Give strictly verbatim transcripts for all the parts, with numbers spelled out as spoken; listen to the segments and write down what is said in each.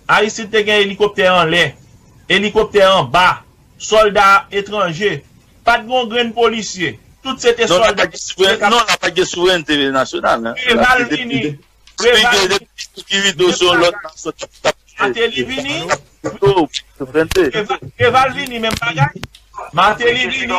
Aristide te gen elikoptè anlè, elikoptè anba, sòlda etranje. Pa t gen yon grenn polisye. Tout se te sòlda. Non, la pa t gen souverènte, non, la pa t gen souverènte nasyonal. Preval vini. Preval vini. Martelly vini. Preval vini, menm bagay. Martelly vini.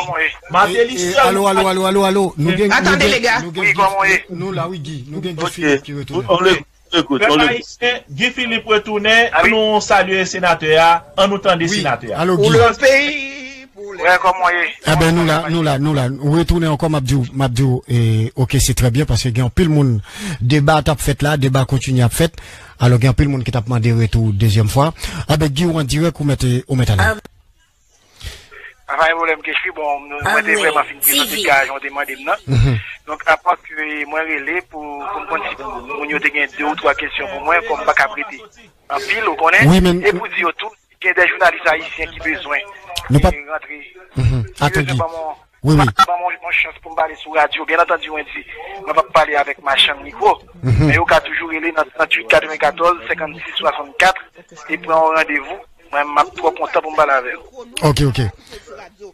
Martelly sèl. Alo, alo, alo, alo, alo. Nou gen, nou gen, nou gen Guy, nou la, wi, Guy. Nou gen Guy Philippe ki retounen. Pèp ayisyen, Guy Philippe retounen, an nou salye senatè a, an nou tande senatè a. Wi, alo, Guy. Pou le peyi, pou le... Frè, kòman w ye? Eben, nou la, nou la, nou la. Ou retounen ankò, m ap di w, m ap di w, e, oke, se trè byen, paske gen anpil moun, deba t ap fèt la, deba kontinye ap fèt. Alo, gen anpil moun ki t ap mande retou dezyèm fwa. Eben, Guy, ou an dirèk, ou mèt, ou mèt ale. Pa gen pwoblèm, Kechli. Bon, mwen te vrèman fin prezante ka jan w te mande m nan. Donk, apa ke mwen rele pou, pou m konn si moun yo te gen de ou twa kesyon pou mwen, kòm m pa ka prete anpil, ou konnen. Wi, men... E pou di yo tou, gen de jounalis ayisyen ki bezwen, e, rantre, ki bezwen ban mwen, ban mwen yon chans pou m pale sou radyo. Byen antandi, mwen di, mwen p ap pale avèk machann mikwo, men yo ka toujou rele nan tranntuit katrevenkatòz senkannsis swasannkat e pran yon randevou. Mwen, m ap twò kontan pou m pale avè w. Oke, oke.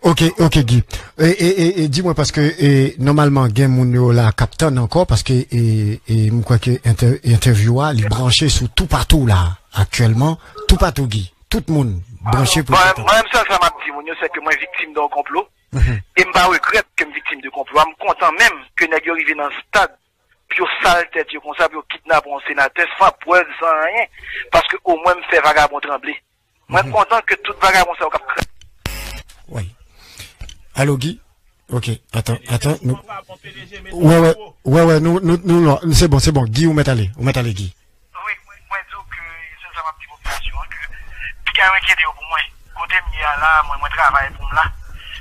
Oke, oke, Guy. E, e, e, e di mwen, paske, e, nòmalman, gen moun yo la k ap tann ankò, paske, e, e, m kwè ke entè-, entèvyou a, li branche sou toupatou la, aktyèlman. Toupatou, Guy. Tout moun branche pou yo tann. Mwen, mwen, sèl sa m ap di moun yo, se ke mwen viktim de yon konplo. E m pa regrèt ke m viktim de konplo a. M kontan menm ke nèg yo rive nan stad pou yo sal tèt yo konsa, pou yo kidnape yon senatè san prèv, san anyen, paske omwen m fè vagabon tranble. Mwen kontan ke tout vagabon sa yo k ap kraze. Wi. Alo, Guy? Oke, atan, atan, nou... Wè, wè, wè, wè, nou, nou, nou, non, se bon, se bon. Guy, ou mèt ale, ou mèt ale, Guy. Wi, mwen, mwen di w ke sèl sa m ap di popilasyon an, ke piga yo enkyete yo pou mwen. Kote m ye a la, mwen, mwen travay pou m la.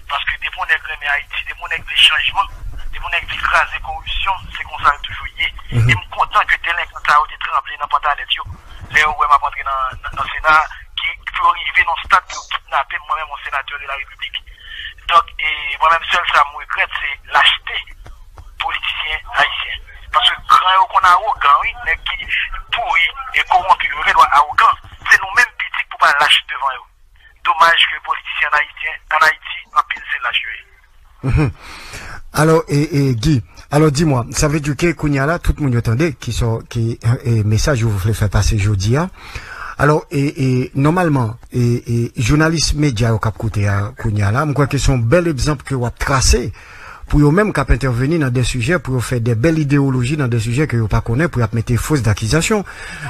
Paske depi yon nèg renmen Ayiti, depi yon nèg vle chanjman, depi yon nèg vle kraze koripsyon, se konsa l toujou ye. E m kontan ke delenkan sa yo te tranble nan pantalèt yo lè yo wè m ap antre nan, nan, nan Sena, ki, pou yo rive nan stad pou yo kidnape m, mwen menm, yon senatè de la Repiblik. Donk, e mwen menm, sèl sa m regrèt, se lachte politisyen ayisyen. Paske gran yo konn awogan, wi, nèg ki pouri e kowonpi, yo gen dwa awogan. Se nou menm piti k pou pa lach devan yo. Domaj ke politisyen an Ayiti, an Ayiti, anpil se lach yo ye. Alò, e, e, Guy, alò, di mwa, sa vle di ke kounye a la, tout moun yo tande, ki sò, ki, e, mesaj ou vle fè pase jodi a. Alò, e, e, nòmalman, e, e, jounalis medya yo k ap koute a, kounye a la, m kwè ke se yon bèl egzanp ke w ap trase pou yo menm k ap entèveni nan de sijè, pou yo fè de bèl ideyoloji nan de sijè ke yo pa konnen, pou y ap mete fos dakizasyon.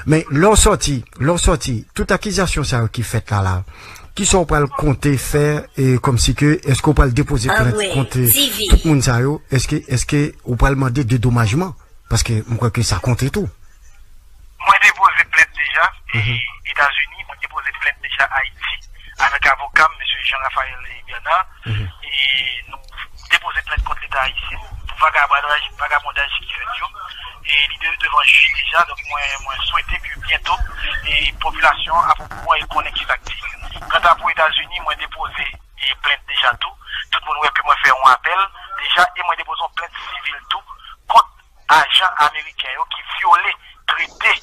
Men, lè w sòti, lè w sòti, tout akizasyon sa yo ki fèt la, la, kisa w pral konte fè, e, kòmsi ke, èske w pral depoze plent kont, e, tout moun sa yo? Èske, èske w pral mande dedomajman? Paske m kwè ke sa konte tou. Mwen depoze plent deja, e, Etazini, mwen depoze plent deja Ayiti, avèk avoka m, mesye Jean Raphaël Bernard, e nou depoze plent kont Leta ayisyen pou vagabondaj, vagabondaj ki fèt yo. E li de-, devan jij deja, donk mwen, mwen swete ke byento, e popilasyon an ap okouran e konnen kisa k di. Kanta pou Etazini, mwen depoze, e, plent deja tou. Tout moun wè ke mwen fè yon apèl deja, e mwen depoze yon plent sivil tou kont ajan ameriken yo ki vyole trete,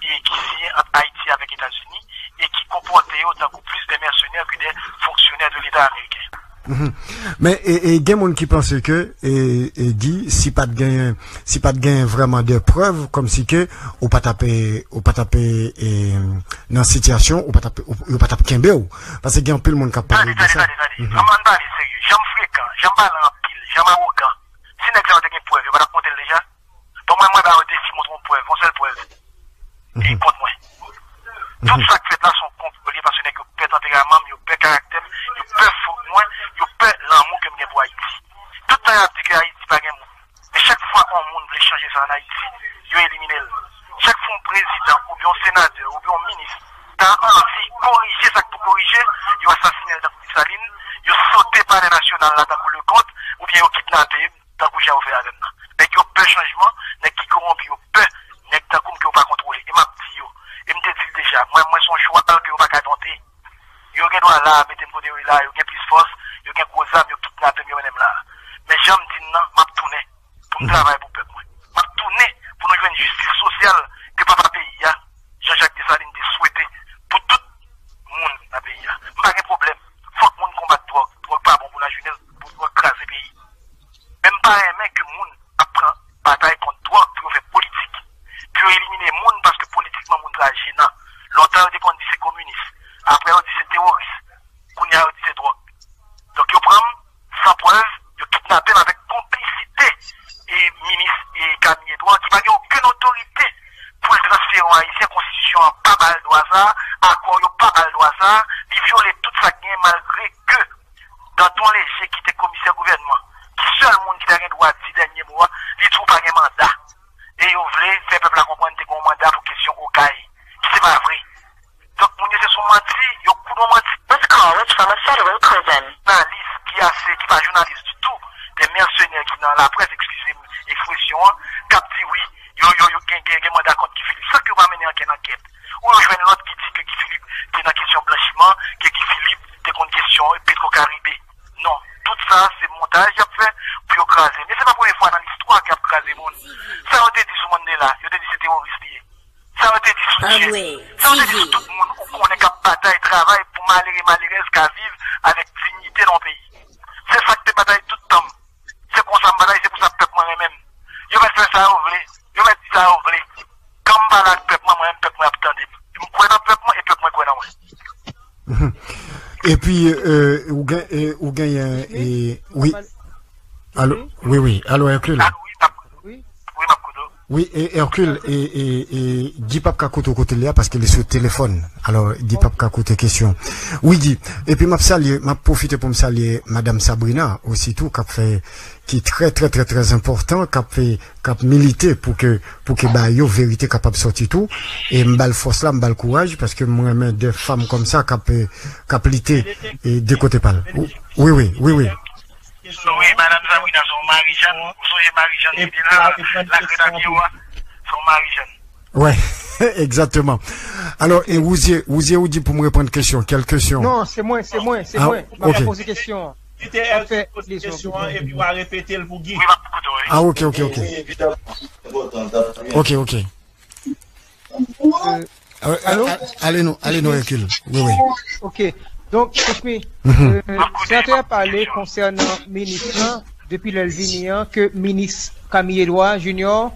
e, ki siyen ant Ayiti avèk Etazini e ki konpòte yo tankou plis de mèsenè ke de fonksyonè de Leta ameriken. Men, e, e, gen moun ki panse ke, e, e, Guy, si pa t genyen, si pa t genyen vrèman de prèv, kòmsi ke ou pa t ap, e, ou pa t ap, e, e, nan sitiyasyon, ou pa t ap, ou, yo pa t ap kenbe w. Paske gen anpil moun k ap pale de sa. Tande, tande, tande, tande. Ann, ann pale serye. Jan m frekan, jan m pale anpil, jan m awogan. Si nèg sa yo te gen prèv, yo pa t ap monte l deja? Bon, mwen, mwen ba yo defi, montre yon prèv, yon sèl prèv. Li kont mwen. Tout sa k fèt la se yon konplo li ye, paske nèg yo pè tanperaman m, yo pè karaktè m, yo pè fouk mwen, yo pè lanmou ke m gen pou Ayiti. Tout tan y ap di ke Ayiti pa gen moun. Men chak fwa yon moun vle chanje sa ann Ayiti, yo elimine l. Chak fwa yon prezidan, oubyen yon senatè, oubyen yon minis ta anvi korije sa k pou korije, yo asasinen l tankou Desalin, yo sote Palè Nasyonal la tankou Leconte, oubyen yo kidnape l tankou jan yo fè avè m nan. Nèg yo pè chanjman, nèg ki kowonpi yo pè nèg tankou m ke yo pa kontwole. E m ap di yo, e m te di l deja, mwen, mwen se yon chwal ke yo pa ka donte. Yo gen dwa la, mete m kote yo ye la, yo gen plis fòs, yo gen gwo zam, yo kidnape m, yo mennen m la. Men jan m di n nan, m ap tounen pou m travay pou pèp mwen. M ap tounen pou nou jwenn jistis sosyal ke papa peyi a, Jean Jacques Dessalines, te swete sa, akò yo pa ba l dwa sa, li vyole tout sa k genyen malgre ke Danton Léger ki te komisè gouvènman, ki sèl moun ki ta gen dwa di dènye mo a, li di w pa gen manda. E yo vle fè pèp la konprann te gen yon manda pou kesyon Okay, ki se pa vre. Donk moun yo se sou manti, yo koud yon manti. This call is from a federal prison. Jounalis ki ase, ki pa jounalis ditou, de mèsenè ki nan laprès, eskize m ekspresyon an, k ap di wi, yo, yo, yo gen, gen, gen manda kont Guy Philippe, san ke yo pa mennen ankenn ankèt. Ou yo jwenn lòt ki di ke Guy Philippe te nan kesyon blanchiman, ke Guy Philippe te konn kesyon Petro Caribe. Non, tout sa se montaj y ap fè pou yo kraze. Men se pa premye fwa nan listwa ke y ap kraze moun. Sa yo te di sou Mandela, yo te di se teworis li ye. Sa yo te di sou Che. Sa yo te di sou tout moun ou konnen k ap batay, travay pou malere, malerèz ka viv avèk diyite nan yon peyi. Se sa k te batay tout tan m. Se konsa m batay, se pou sa pèp mwen renmen m. Yo mèt fè sa yo vle, yo mèt di sa yo vle. Kan m pale ak pèp mwen, mwen menm pèp mwen ap tande m. M kwè nan pèp mwen e pèp mwen kwè nan mwen. Epi, euh, ou gen, e, ou genyen, e, wi. Alo, wi, wi. Alo, Hercule. Alo, wi, m ap, wi, m ap koute w. Wi, e, Hercule, e, e, e, Guy p ap ka koute w kote l ye a, paske li sou telefòn. Alò, Guy p ap ka koute kesyon. Wi, Guy. Epi m ap salye, m ap pwofite pou m salye Madam Sabrina osi tou, k ap fè, ki trè, trè, trè, trè enpòtan, k ap fè, k ap milite pou ke, pou ke ba yo verite kapab sòti tou. E m ba l fòs la, m ba l kouraj, paske m renmen de fanm kòm sa k ap, e, k ap lite, e, de kote pa l. Wi, wi, wi, wi. Wi, Madan Sabrina, se yon Marijàn. Ou sonje Marijàn ki te la, la Grenadye a? Se yon Marijàn. Wè, egzakteman. Alò, e Wouziye, Wouziye, ou di pou m reponn kesyon. Kèl kesyon? Non, se mwen, se mwen, se mwen. M ap poze kesyon an. Li te poze kesyon an, epi w a repete l pou Guy. Wi, m ap koute w, wi. Ah, ok, ok, ok. Ok, ok. Euh, alo? A-, ale nou, ale nou, Hercule. Wi, wi. Ok. Donk, Kouchmi, euh, senatè a pale konsènan minis lan, depi lè l vini an, ke minis Camille Édouard Junior,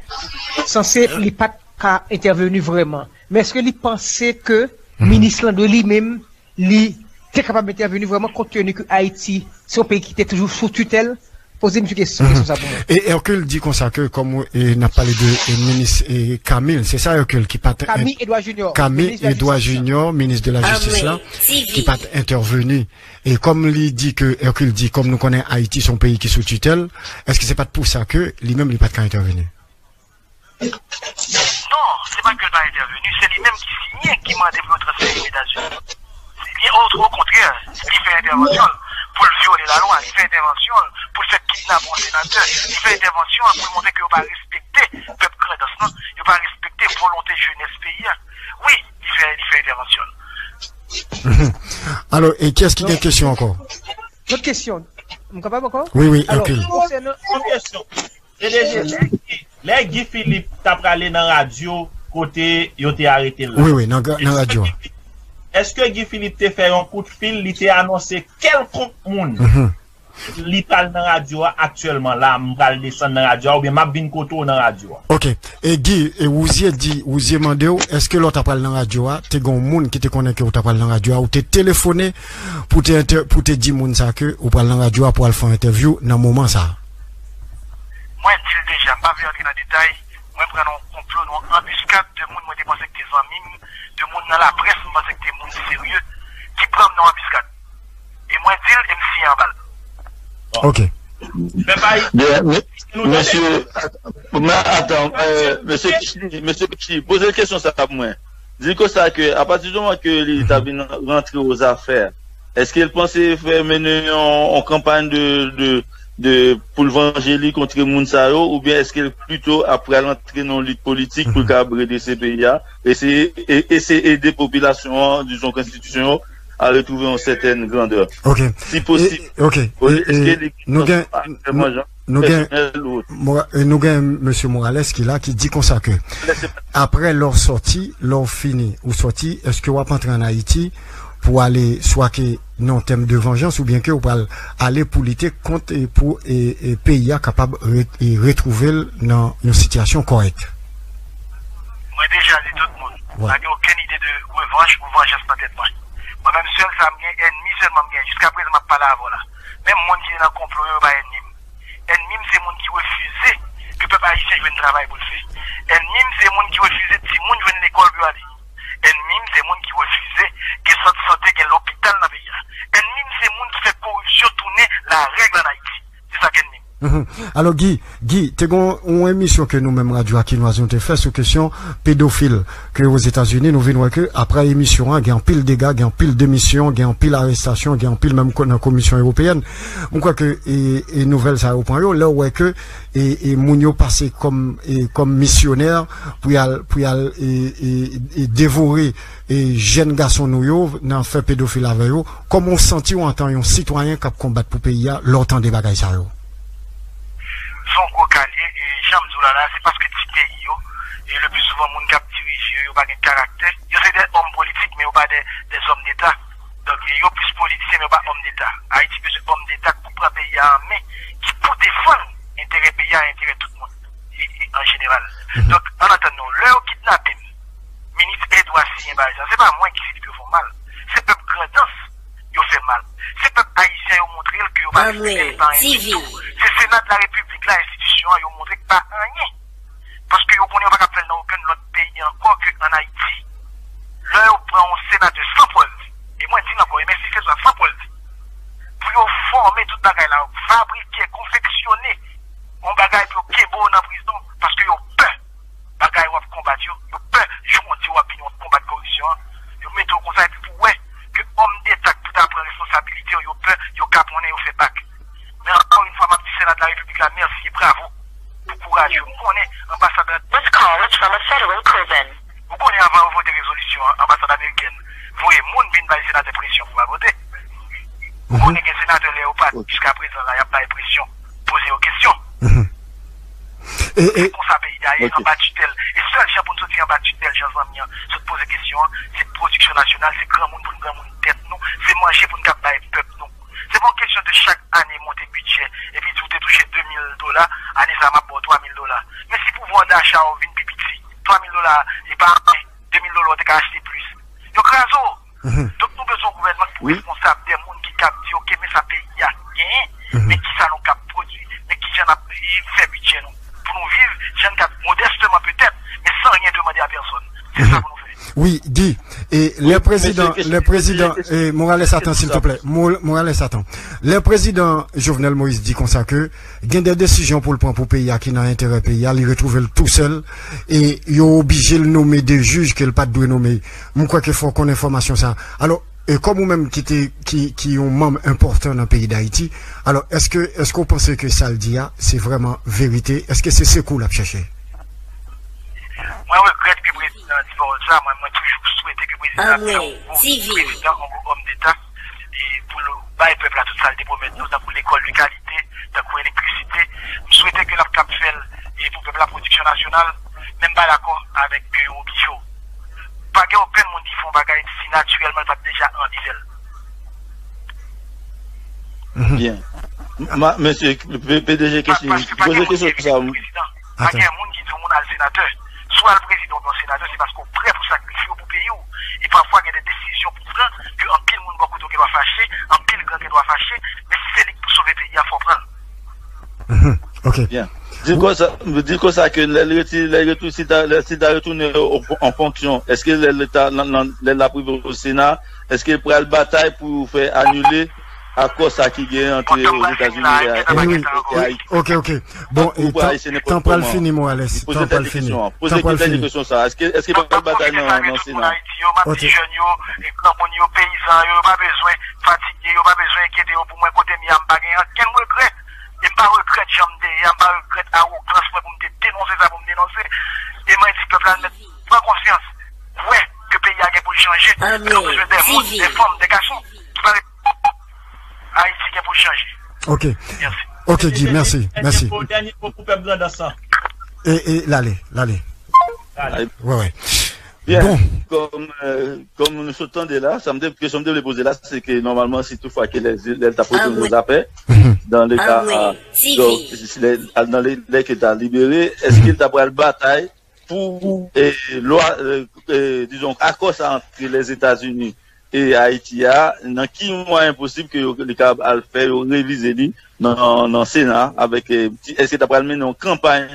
sanse li pa t ka entèveni vrèman. Men èske li panse ke minis lan de li menm, li te kapab entèveni vrèman, kont teni ke Ayiti se yon peyi ki te toujou sou titèl? Poze misye kesyon, kesyon sa pou mwen. E Hercule di konsa ke, kòm, e, n ap pale de, e, minis, e, Camille, se sa, Hercule, ki pa t en-, Camille Édouard Junior, Camille Édouard Junior, minis de la jistis la, ki pa t entèveni. E kòm li di ke, Hercule di, kòm nou konnen Ayiti se yon peyi ki sou titèl, èske se pa t pou sa ke li menm li pa t ka entèveni? Non, se pa ke l pa entèveni, se li menm ki siyen, ki mande pou yo transfere l Etazini. Li, o, okontrè, li fè entèvansyon l pou l vyole lalwa, li fè entèvansyon l pou l fè kidnape yon senatè, li fè entèvansyon l pou l montre ke yo pa respekte pèp Grandans lan, yo pa respekte volonte jenès peyi a. Wi, li fè, li fè entèvansyon l. Alò, e kiyès ki gen kesyon ankò? Lòt kesyon. M kapab ankò? Wi, wi, Hercule. Alò, konsènan, yon kesyon. P D G, lè Guy, lè Guy Philippe t ap prale nan radyo kote yo te arete l la, wi, wi, nan, nan radyo a. Èske Guy Philippe te fè yon kout fil, li te anonse kèlkonk moun li pral nan radyo a aktyèlman la, m pral desann nan radyo a, oubyen m ap vin kote w nan radyo a? Ok. E Guy, e Wouziye di, Wouziye mande w, èske lè w ta pral nan radyo a, te gen yon moun ki te konnen ke w ta pral nan radyo a, ou te telefone pou te entè-, pou te di moun sa ke ou pral nan radyo a pou al fè yon entèvyou nan moman sa a? Mwen di l deja, m pa vle antre nan detay, mwen pran nan yon konplo, nan yon anbiskad de moun mwen te panse ki te zanmi m, de moun nan laprès, m panse ki te moun serye, ki pran m nan yon anbiskad. E mwen di l, e m siyen anba l. Ok. Men pa... Byen, men, mesye, at-, men atan, euh, mesye Kichli, mesye Kichli, poze l kesyon sa pou mwen. Di l konsa ke, apati di moman ke li ta vin rantre o zafè, èske l panse fè mennen yon, yon kanpay de, de, de, pou l vanje li kont moun sa yo, oubyen èske l pito ap pral antre nan yon lit politik pou l kapab redrese peyi a, eseye, e, eseye ede popilasyon an, dizon, k enstitisyon yo, a retwouve yon sètèn grandè. Ok. Si posib. E, ok. Olye, e, èske li nou gen, nou, nou gen, pèsonèl ou... Mora-, e nou gen mesye Morales ki la, ki di konsa ke, aprè lè w sòti, lè w fini, ou sòti, èske w ap antre ann Ayiti pou ale swa ke nan yon tèm de vanjans oubyen ke w pral ale pou lite kont e pou, e, e peyi a kapab re-, e retwouve l nan yon sitiyasyon kòrèk? Mwen deja di tout moun, pa gen okenn ide de revanch ou vanjans nan tèt mwen. Mwen menm sèl sa m gen, ènmi sèlman m gen. Jiska prezan m ap pale avè w la. Menm moun ki te nan konplo yo, yo pa ènmi m. Ènmi m se moun ki refize ke pèp ayisyen jwenn travay pou l fè. Ènmi m se moun ki refize timoun jwenn lekòl pou yo ale. Ènmi m se moun ki la règle en Haïti. C'est ça qu'elle dit. Mhm. Alò, Guy, Guy, te gen yon emisyon ke nou menm Radyo Akinoiz nou te fè sou kesyon pedofil ke Ozetazini, nou vin wè ke apre emisyon an, gen anpil dega, gen anpil demisyon, gen anpil arestasyon, gen anpil menm ko- nan Komisyon Ewopeyèn. Mwen kwè ke e, e nouvèl sa yo pran yo, lè w wè ke e, e moun yo pase kòm, e, kòm misyonè pou y al, pou y al e, e, e devore e jèn gason nou yo nan fè pedofil avè yo. Kòman w santi w antan yon sitwayen k ap konbat pou peyi a lè w tande bagay sa yo? Se yon gwo ka l ye, e jan m di w la la, se paske ti peyi yo, e le pli souvan moun k ap dirije yo, yo pa gen karaktè. Yo se de òm politik, men yo pa de, de zòm deta. Donk, yo plis politisyen, men yo pa òm deta. Ayiti bezwen òm deta pou pran peyi a an men, ki pou defann enterè peyi a, enterè tout moun, e, e, an jeneral. Mhm. Donk, ann antann nou, lè yo kidnape m, minis Edouard siyen bagay sa, se pa mwen ki di pou yo fè mal. Se pèp Grandans yo fè mal. Se pèp ayisyen yo montre l ke yo pa Anmwe, fidèl, pa anyen ditou. Se Sena de la Repiblik la, enstitisyon an, yo montre k pa anyen. Paske yo konnen yo pa ka fè l nan okenn lòt peyi ankò ke ann Ayiti. Lè yo pran yon senatè san prèv, e mwen di l ankò, e m ensiste sou sa, san prèv, pou yo fòme tout bagay la, fabrike, konfeksyone yon bagay pou yo kenbe w nan prizon, paske yo pè bagay w ap konbat yo, yo pè jou w di w ap vini w ap konbat koripsyon an, yo mete w konsa epi pou w wè ke òm deta k pou ta pran responsabilite yo, yo pè, yo kaponnen, yo fè bak. Men ankò yon fwa, m ap di Sena de la Repiblik la mèsi e bravo pou kouraj yo. M konnen anbasadè This call is from a federal prison. Ou konnen avan yo vote rezolisyon an, anbasad amerikèn voye moun vin bay senatè presyon pou al vote. Ou konnen gen senatè lè yo pati jiskaprezan la, y ap bay presyon, poze yo kesyon. Mhm. E, e, se konsa peyi a ye, anba titèl. E sèl jan pou n soti anba titèl, jan zanmi an sot poze kesyon an, se pwodiksyon nasyonal, se granmoun pou n granmoun tèt nou, se manje pou n kab bay pèp nou. Se pa yon kesyon de chak ane monte bidjè, epi di w te touche de mil dola, ane sa a m ap ba w twa mil dola. Men si pouvwa dacha w vin pi piti, twa mil dola, e pa anyen, de mil dola, w te ka achte plis. Yo kraze w. Mhm. Donk, nou bezwen yon gouvènman ki pou responsab de moun ki kab di, oke, men sa peyi a genyen, men kisa nou kab pwodui, men kijan n ap, e, fè bidjè nou, pou nou viv, jan n kab modèsteman petèt, men san rien demander à personne. Se sa pou nou fè. Wi, Guy, e lè prezidan, lè prezidan, e, Morales, atann, silvouplè. Mo- Morales, atann. Lè prezidan Jovenel Moïse di konsa ke gen de desizyon pou l pran pou peyi a ki nan enterè peyi a, li retwouve l tou sèl, e yo oblije l nome de jij ke l pa t dwe nome. M kwè ke fò w konn enfòmasyon sa. Alò, e kòm ou menm ki te, ki, ki yon manm enpòtan nan peyi Dayiti, alò, èske, èske w panse ke sa l di a, se vrèman verite? Èske se sekou l ap chèche? Mwen regrèt ke prezidan an di pawòl sa. Mwen, mwen toujou swete ke prezidan an vin yon gwo prezidan, yon gwo òm deta, e pou l bay pèp la tout sa l te pwomèt nou, tankou lekòl de kalite, tankou elektrisite. M swete ke l ap kab fè l, e pou pèp la, pwodiksyon nasyonal, men m pa dakò avèk ke yo oblije w. Pa gen okenn moun ki fè yon bagay si natirèlman l pa t deja anvi fè l. Mhm. Byen. Ma, mesye, P-, P D G kesyon, poze kesyon sa. Pa gen moun ki di yon moun al senatè. Si w al prezidan oubyen senatè, se paske w prè pou sakrifye w pou peyi w. E pafwa, gen de desizyon pou pran ke anpil moun bò kote w gen dwa fache, anpil gran gen dwa fache, men si se li k pou sove peyi a, fò w pran l. Mhm. Ok. Byen. Di l konsa, di l konsa ke lè l reti-, lè l retou-, si l ta, lè, si l ta retounen o, o, an fonksyon, èske lè l ta, nan, nan, lè l ap rive o Sena, èske l pral batay pou fè anile akò sa ki gen ant Ozetazini e, e, e Ayiti? Ok, ok. Bon, e, tan, tan pral fini, Morales. Tan pral fini. Tan pral fini. Èske, èske l pral batay nan, nan Sena? Ok. Jèn yo, e granmoun yo, peyizan yo, yo pa bezwen fatige, yo pa bezwen enkyete yo pou mwen. Kote m ye a, m pa gen ankenn regrè. E m pa regrèt jan m te ye a, m pa regrèt awogans mwen pou m te denonse sa pou m denonse. E mwen di pèp la, mèt pran konsyans, wè ke peyi a gen pou l chanje. E nou bezwen de moun, de fanm, de gason ki pa ret Ayiti gen pou l chanje. Ok. Mèsi. Ok, Guy, mèsi. Dènye mo, dènye mo pou pèp Grandans lan. E, e, l ale, l ale. L ale. Wè, wè. Byen, bon. Kòm, euh, kòm nou sot tande la, sa m te, kesyon m te vle poze la, se ke nòmalman, si toutfwa ke lè, lè l t ap retounen o zafè, dan le ka, donk, si lè, nan le, lè ke l ta libere, èske l ta pral batay pou, e, lwa, e, e, dizon, akò sa ant Lèzetazini e Ayiti a, nan ki mwayen posib ke yo, li ka al fè yo revize li nan, nan Sena avèk, e, ti, èske ta pral mennen yon kanpay